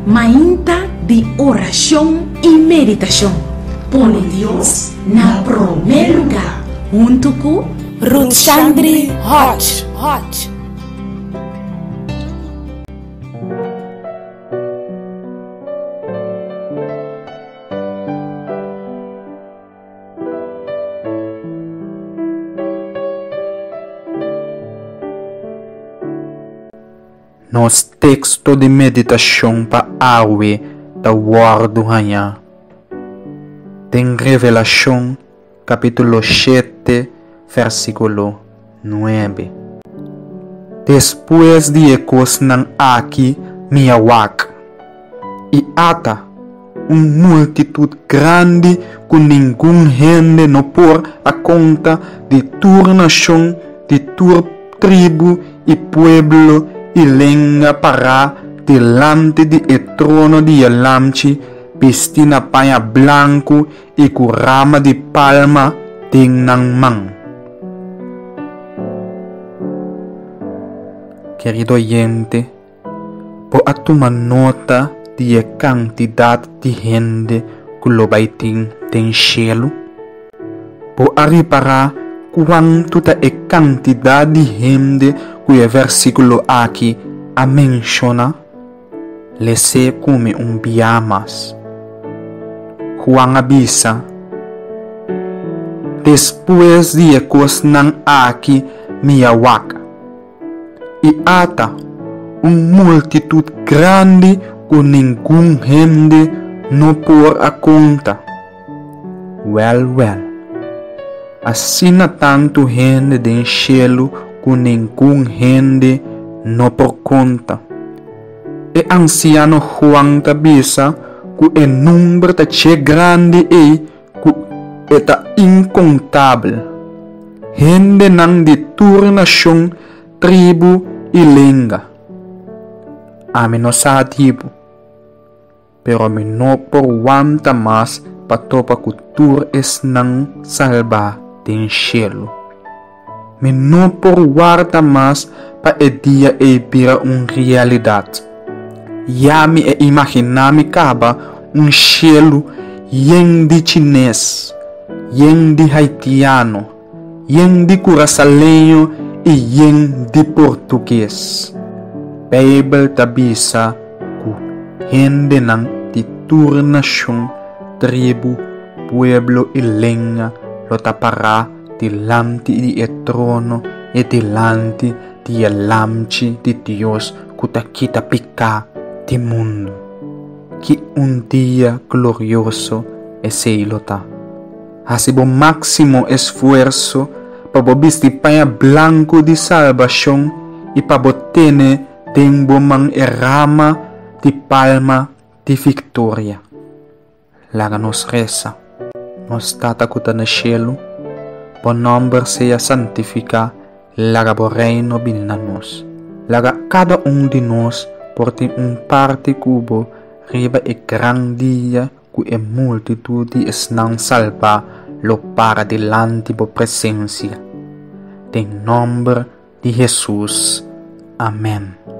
Mainta di orashon i meditashon. Pone Dios na promé lugá huntu ku Ruthshandri Hodge. Nos teksto di meditashon pa awe ta wòrdu hañá den Revelashon kapítulo shete vèrsikulo nuebe. Despues di e kosnan aki mi a wak, i ata, un multitut grandi ku ningun hende no por a konta di tur nashon, di tur tribu i pueblo i lenga pará dilanti di e trono di e Lamchi bistí na paña blanku i ku rama di palma den nan man. Kerido oyente, Bo a tuma nota di e kantidat di hende ku lo bai tin den shelu? Bo a ripará kuantu ta e kantidat di hende ku e versíkulo aki a menshoná? Les'é ku mi un bia mas. Juan a bisa, Despues di e kosnan aki mi a wak. I ata, un multitut grandi ku ningun hende no por a konta. Wèl, wèl, asina tantu hende den shelu ku ningun hende no por konta. E ansiano Juan ta bisa ku e number ta dje grandi ei ku e ta inkontabel. Hendenan di tur nashon, tribu i lenga. Ami no sa di bo, pero mi no por wanta mas pa topa ku tur esnan salbá den shelu. Mi no por warda mas pa e dia ei bira un realidat. Ya mi e imaginá mi kaba un shelu yen di chines, yen di haitiano, yen di kurasaleño i yen di portuges. Beibel ta bisa ku hendenan di tur nashon, tribu, pueblo i lenga lo ta pará dilanti di e trono i dilanti di e Lamchi di Dios ku ta kita piká di mundu. Ki un dia glorioso esei lo ta! Hasi bo máksimo esfuerso pa bo bisti paña blanku di salbashon i pa bo tene den bo man e rama di palma di viktoria. Laga nos resa. Nos Tata ku ta na shelu, bo nòmber sea santifiká, laga bo Reino bini na nos. Laga kada un di nos por tin un parti ku bo riba e gran dia ku e multitut di esnan salbá lo para dilanti bo presensia. Den nòmber di Hesus. Amèn.